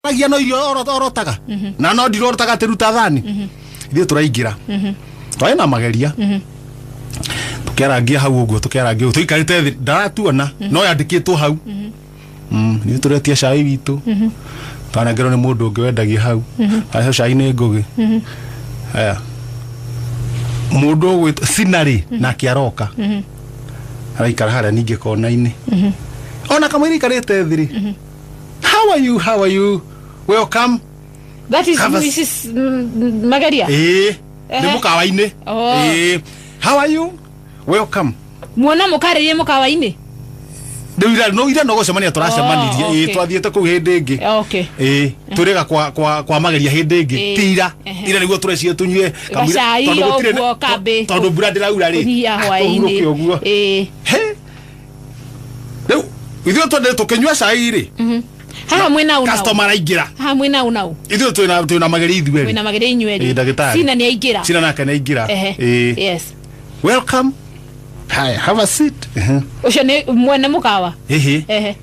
Aragia no irio orotaga na no ndirotaga atä ruta thani ithuĩ tũraingĩra twarĩ na mageria tũkĩarangia hau ũguo, tũkĩarangia ũguo tũikarĩte thĩ, ndaratuona no yandĩkĩtwo hau. Ithuĩ tũretia cai witũ, twanengerwo nĩ mũndũ ũngĩ wendagia hau. Acio cai nĩ ngũgĩ. Aya, mũndũ ũgwĩtwo Sinarĩ nake aroka araikara harĩa ningĩ kona-inĩ, ona kamũira ikarĩte thĩ rĩ, "How are you? How are you? Welcome." That is Have a Mrs. Mageria. Ĩĩ, nĩ mũkawa-inĩ. Oh. Ĩĩ, "How are you? Welcome." Muona mũkarĩrie mũkawa-inĩ? Rĩu ira no ira no gũcemania tũracemanirie. Oh, Ĩĩ. okay. Twathiĩte kũu hĩndĩ ĩngĩ. Ĩĩ, tũrĩga kwa mageria hĩndĩ ĩngĩ. Ti ira. Ira nĩguo tũrecie tũnyue kamũira- Gacai tondũ gũtirĩ- ũguo, kambĩ. Tondũ mbura ndĩraura rĩ. Kũnyihia Ah, hwaĩ-inĩ. tũhurũke ũguo. He, rĩu ithuĩ twendete tũkĩnyua cai rĩ, Haha mwĩna ũ nau? Customer araingĩra. Haha mwĩna ũ nau? Ithuĩ twĩna mageria ithuerĩ. Mwĩna mageria inyuerĩ. Ĩĩ, ndagĩtarĩ. Sina nĩ aingĩra. Cina nake nĩ aingĩra. Ĩĩ. "Welcome. Hi, have a seat." Ũcio nĩ mwene mũkawa? Ĩhĩ.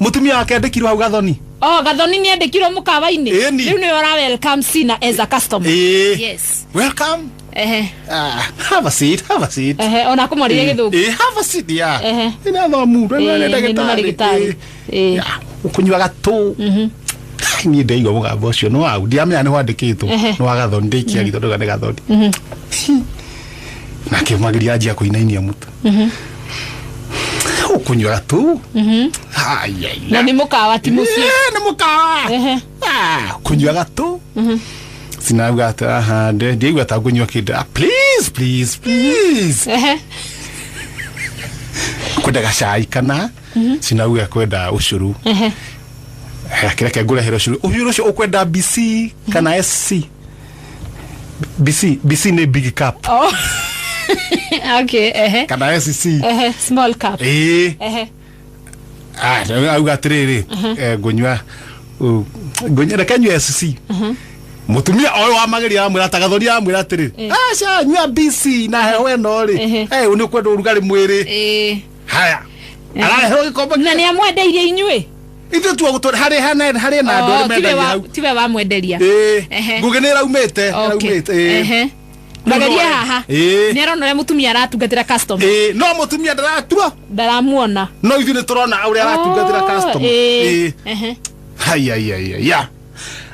Mũtumia wake andĩkirwo hau, Gathoni. Oh, Gathoni nĩ andĩkirwo mũkawa-inĩ. Ĩni. Rĩu nĩwe ũra welcome Sina as a customer. Ĩĩ. "Welcome. Ah, have a seat, have a seat." Ona kũmwarĩria gĩthũngũ. Ĩĩ, "Have a seat," yeah. Nĩ athomu, nĩ Ĩĩ, nĩ ndagĩtarĩ. marĩgĩtarĩ. Ĩĩ. Yeah, ũkũnyua gatũ. Niĩ ndaigua mũgambo ũcio nĩ wau, ndiamenya nĩ wandĩkĩtwo. Nĩ wa Gathoni, ndĩikia tondũ nĩ Gathoni. Nake mageria anjia kũinainia mũtwe. Ũkũnyua gatũ? Ai, ai, Na nĩ mũkawa, ti mũciĩ. Ĩĩ, nĩ mũkawa. Ah, kũnyua gatũ? Sinauga atĩ aha, ndiaigua ta ngũnyua kĩndũ. "Ah, please, please, please." Kwenda gacai kana? Sinauga kwenda ũcũrũ. Kĩreke ngũrehere ũcũrũ. Ũcũrũ ũcio ũkwenda BC kana SC? BC, BC nĩ big cup. Oh. Okay, ehe. Kana SC? Small cup. Ĩĩ. Ah, auga atĩrĩrĩ, ngũnyua reke nyue SC. Mũtumia ũyũ wa mageria aramwĩra ta Gathoni, aramwĩra atĩrĩ, "Aca, nyua BC na heho ĩno rĩ, nĩ ũkwenda ũrugarĩ mwĩrĩ." Haya, arareherwo gĩkombe. Na nĩ amwendeirie inyuĩ? Ithuĩ tuo harĩ hana harĩ na andũ Oh, arĩa mendagia hau. Tiwe wamwenderia? Ĩĩ. Ngũgĩ nĩ ĩraumĩte. Ĩraumĩte, ĩĩ. Mageria haha. Ĩĩ. Nĩ arona ũrĩa mũtumia aratungatĩra customer. Ĩĩ, no mũtumia ndaratua. Ndaramuona. No ithuĩ nĩ tũrona ũrĩa aratungatĩra Oh, customer. Ĩĩ. Haiya,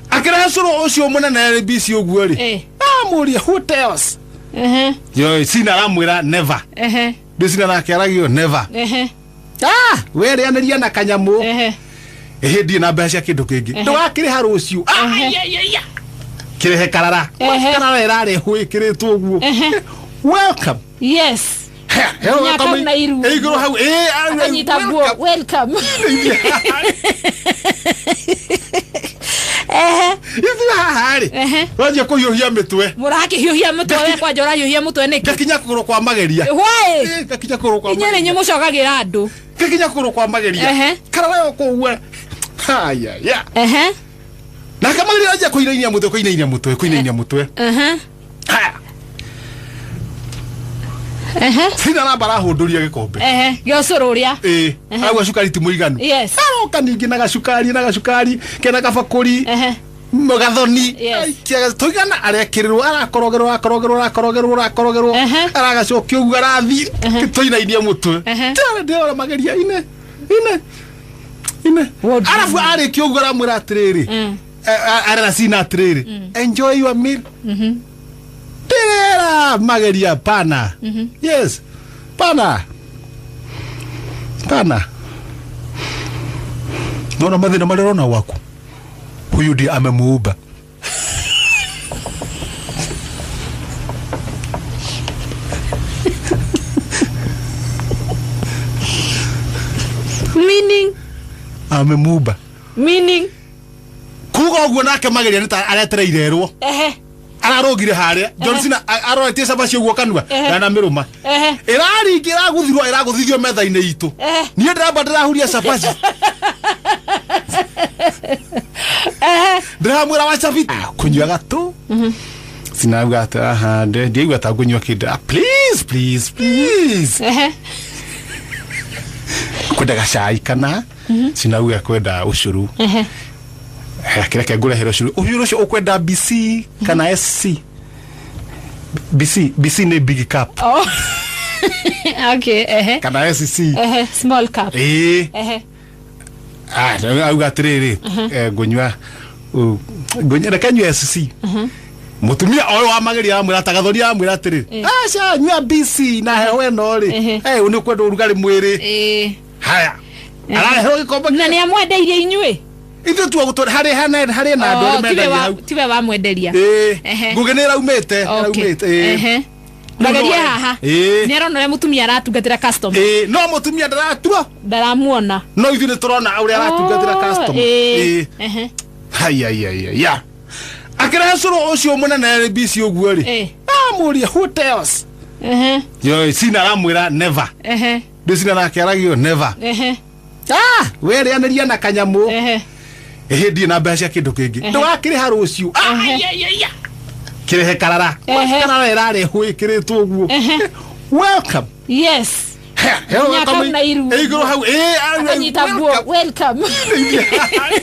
akĩrehe cũrũ ũcio mũnene BC ũguo rĩ, amũria, "What else?" Yo Sina aramwĩra, "Never." Ndĩ Sina nake aragio, "Never." Ah, we rĩanĩria na kanyamũ. Ĩhĩ, ndirĩ na mbeca cia kĩndũ kĩngĩ, ndũgakĩrĩha rũciũ. Ah, kĩrehe karara. Karara ĩrarehwo ĩkĩrĩtwo ũguo. "Welcome." He, Nginya welcome. akauna iru. Ĩ, igũrũ hau, ĩ, Akanyita nguo. "Welcome." "Welcome." Ithuĩ haha rĩ, twanjia kũhiũhia mĩtwe. Mũrakĩhiũhia mũtwe, we kwanja ũrahiũhia mũtwe nĩkĩ? Ngakinya kũgũrũ kwa mageria. Why? Ĩ, ngakinya kũgũrũ kwa Inyuĩ nĩ mageria. inyuĩ mũcogagĩra andũ. Ngakinya kũgũrũ kwa mageria. Karara yo kũu, haya ya. Nake mageria anjia kũinainia mũtwe, kũinainia mũtwe, kũinainia mũtwe. Haya. Sina namba arahũndũria gĩkombe. Gĩa ũcũrũ ũrĩa. Ĩĩ, arauga cukari ti mũiganu. Aroka ningĩ na gacukari, na gacukari kena kabakũri. Gathoni. Tũigana arekĩrĩrwo, arakorogerwo, arakorogerwo, arakorogerwo, arakorogerwo. Aragacokia ũguo, arathi tũinainie mũtwe. Ndĩrora mageria ine ine ine. What do you Arabu arĩkia ũguo aramwĩra atĩrĩrĩ, arera Sina atĩrĩrĩ, "Enjoy your meal." Ndĩrera mageria, pana, yes, pana, pana, nona mathĩna marĩa ũrona gwaku, huyu ndiye amemuumba. Meaning? Amemuumba. Meaning? Kuga ũguo nake mageria nĩ ta aretereire erwo. Ararũgire harĩa John Cena aroretie cabaci ũguo kanua. Ndanamĩrũma. Ĩraringĩ ĩragũthirwo, ĩragũthithio metha-inĩ itũ. Niĩ ndĩramba ndĩrahuria cabaci. Ndĩramwĩra wa cabi kũnyua gatũ? Sinauga atĩ aha, ndiaigua ta ngũnyua kĩndũ. "Ah, please, please, please." Kwenda gacai kana? Sinauga kwenda ũcũrũ. Kĩreke ngũrehere ũcũrũ ũcũrũ ũcio ũkwenda BC kana SC? BC, BC nĩ big cup. Oh. Okay, ehe. Kana SC? Ehe, small cup. Ĩĩ. Ehe. Ah, auga atĩrĩrĩ, ngũnyua ngũnyua, reke nyue SC. Mũtumia ũyũ wa mageria amwĩra tagathori, amwĩra atĩrĩrĩ, aca, nyua BC na heho ĩno rĩ. Nĩ ũkwenda ũrugarĩ mwĩrĩ. Haya, arareherwo gĩkombe. Na nĩ amwendeirie inyuĩ? Ithuĩ tuo gũtũ harĩ hana harĩ na andũ Oh, arĩa mendagia hau. Tiwe wamwenderia? Ĩĩ. Ngũgĩ nĩ ĩraumĩte. Ĩraumĩte, ĩĩ. Magerie haha. Nĩ arona ũrĩa mũtumia aratungatĩra customer. Ĩĩ, no mũtumia ndaratua. Ndaramuona. No ithuĩ nĩ tũrona ũrĩa aratungatĩra customer. Ĩĩ. Hayayaya, akĩrehe cũrũ ũcio mũnene BC ũguo rĩ, amũria, "What else?" Yo Cina aramwĩra, "Never." Ndĩ Cina nake aragio, "Never." Ah, we rĩanĩria na kanyamũ. Ĩhĩ, ndirĩ na mbeca cia kĩndũ kĩngĩ, ndũgakĩrĩha rũciũ. Ah, kĩrehe karara. Karara ĩrarehwo ĩkĩrĩtwo ũguo, "Welcome." He, Nyaka welcome. na iru. Ĩ, igũrũ hau, ĩ, Akanyita nguo. "Welcome." Welcome.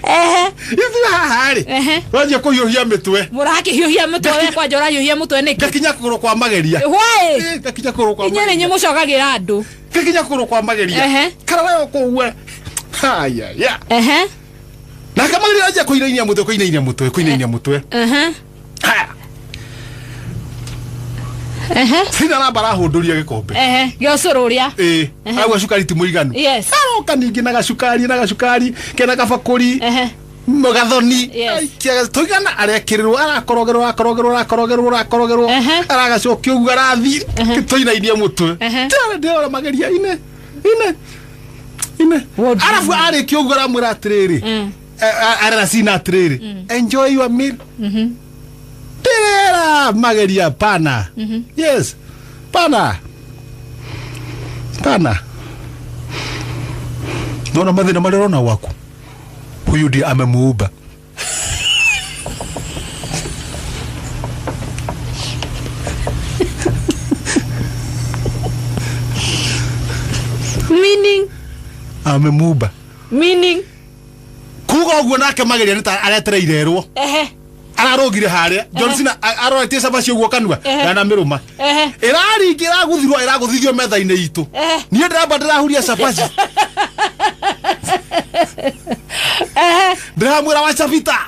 Ehe. Ithuĩ haha rĩ, twanjia kũhiũhia mĩtwe. Mũrakĩhiũhia mũtwe, we kwanja ũrahiũhia mũtwe nĩkĩ? Ngakinya kũgũrũ kwa mageria. Why? Ĩ, ngakinya kũgũrũ kwa Inyuĩ nĩ mageria. inyuĩ mũcogagĩra andũ. Ngakinya kũgũrũ kwa mageria. Karara yo kũu, haya ya. Nake mageria anjia kũinainia mũtwe, kũinainia mũtwe, kũinainia mũtwe. Haya. Sina namba arahũndũria gĩkombe. Ehe, gĩa ũcũrũ ũrĩa. Ĩ, auga cukari ti mũiganu. Aroka ningĩ na gacukari, na gacukari kena gabakũri, gathoni. Tũigana arekĩrĩrwo, arakorogerwo, akorogerwo, akorogerwo, akorogerwo. Aragacokia ũguo, arathi tũinainie mũtwe. Ndĩrora mageria ine ine ine. What do you Arabu arĩkia ũguo aramwĩra atĩrĩrĩ, arera Cina atĩrĩrĩ, "Enjoy your meal." Ndĩrera mageria, pana, yes, pana, pana, nona mathĩna marĩa ũrona gwaku, huyu ndiye amemuumba. Meaning? Amemuumba. Meaning? Kuga ũguo nake mageria nĩ ta aretereire erwo. Ararũgire harĩa John Cena aroretie cabaci ũguo kanua. Ndanamĩrũma. Ĩraringa, ĩragũthirwo, ĩragũthithio metha-inĩ itũ. Niĩ ndĩramba ndĩrahuria cabaci. Ndĩramwĩra wacabita.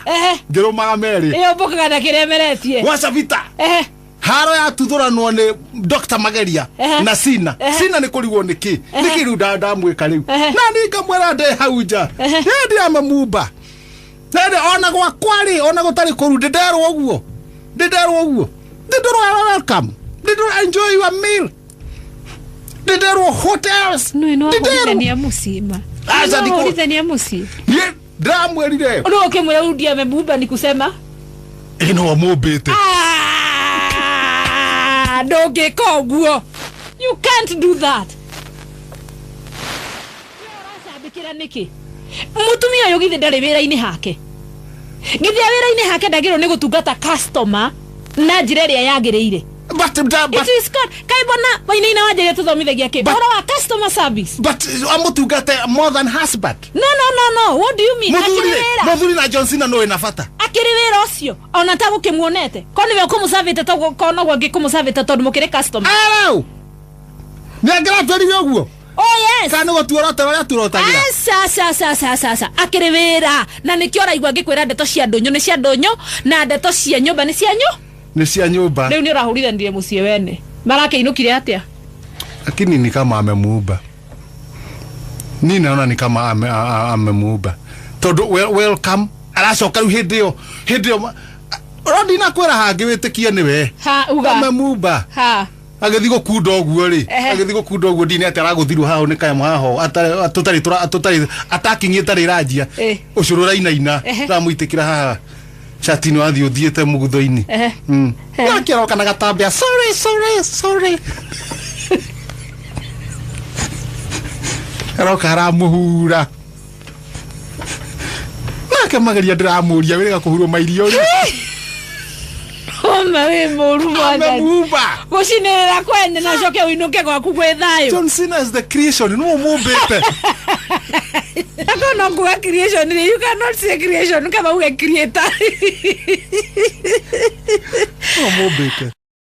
Ngĩrũmaga merĩ. Ĩyo mbũkaga na kĩrĩa ĩmeretie. Wacabita. Haro yatuthũranwo nĩ Dr Mageria. Na Sina. Sina nĩ kũrigwo nĩ kĩ nĩ kĩ rĩu ndamwĩka rĩu. Na niĩ ngamwĩra ndĩ hau nja hĩndĩ amemumba ndĩ ona gwakwa rĩ, ona gũtarĩ kũru, ndĩ nderwo ũguo, ndĩ nderwo ũguo, ndĩ ndĩrwo "Welcome", ndĩ ndĩrwo "Enjoy your meal", ndĩ nderwo "What else?" Nĩ Ndĩ nderwo. wahũrithania mũciĩ ma? Aca, Nĩ wahũrithania mũciĩ? Niĩ ndĩramwĩrire. Rĩu ũkĩmwĩra rĩu ndiye amemuumba ni kusema Ĩ, no mũmbĩte. Ah, ndũngĩka ũguo, you can't do that. Ũracambĩkĩra nĩkĩ mũtumia ũyũ? Githĩ ndarĩ wĩra-inĩ hake? Githĩ wĩra-inĩ hake ndagĩrĩirwo nĩ gũtungata customer na njĩra ĩrĩa yagĩrĩire? But It is called kaĩ mbona wainaina wanjaria tũthomithagia kĩ ũhoro wa customer service? But amũtungate more than husband. No, no, no, no, what do you mean? Akĩrĩ Mũthuri wĩra. Mũthuri na John Cena no wĩna bata. Akĩrĩ wĩra ũcio ona ta gũkĩmuonete ko nĩwe ũkũmũcavĩte, ko noguo angĩkũmũcavĩte tondũ mũkĩrĩ customer. Arau nĩ angĩratwĩrire ũguo. Oh yes. Kana nĩ gũtuorotera ũrĩa tuorotagĩra. Aca, aca, aca, aca, aca, aca, akĩrĩ wĩra na nĩkĩo ũraigua ngĩkwĩra ndeto cia ndũnyũ nĩ cia ndũnyũ na ndeto cia nyũmba nĩ cia nyũ Nĩ cia nyũmba. Rĩu nĩ ũrahũrithanire mũciĩ wene, marakĩinũkire atĩa? Lakini ni kama amemuumba, ni naona ni kama amemuumba tondũ welcome aracoka rĩu hĩndĩ ĩyo, hĩndĩ ĩyo ũrondina kwĩra hangĩ wĩtĩkie nĩwe. Ha, uga. Amemuumba. Ha. Agĩthiĩ gũkunda ũguo rĩ. Agĩthiĩ gũkunda ũguo, ndini atĩ aragũthirwo haho nĩ kanyamũ haho tũtarĩ tũtarĩ atakingi ĩtarĩ ĩranjia. Ũcũrũ ũrainaina. Ramũitĩkĩra haha cati-inĩ, wathiĩ ũthiĩte mũgutho-inĩ. Nake aroka na gatambia, "Sorry, sorry, sorry." Aroka aramũhura nake mageria, ndĩramũria wĩrĩga kũhurwo mairio rĩ. Oma wĩ mũru mwathani. Amemuumba. Gũcinĩrĩra kwene na ũcoke ũinũke gwaku gwĩ thayũ. John Cena is the creation, nĩwe mũmbĩte. Akona. No kuga creation rĩ, you cannot say creation kaba uge creator. No mũmbĩte.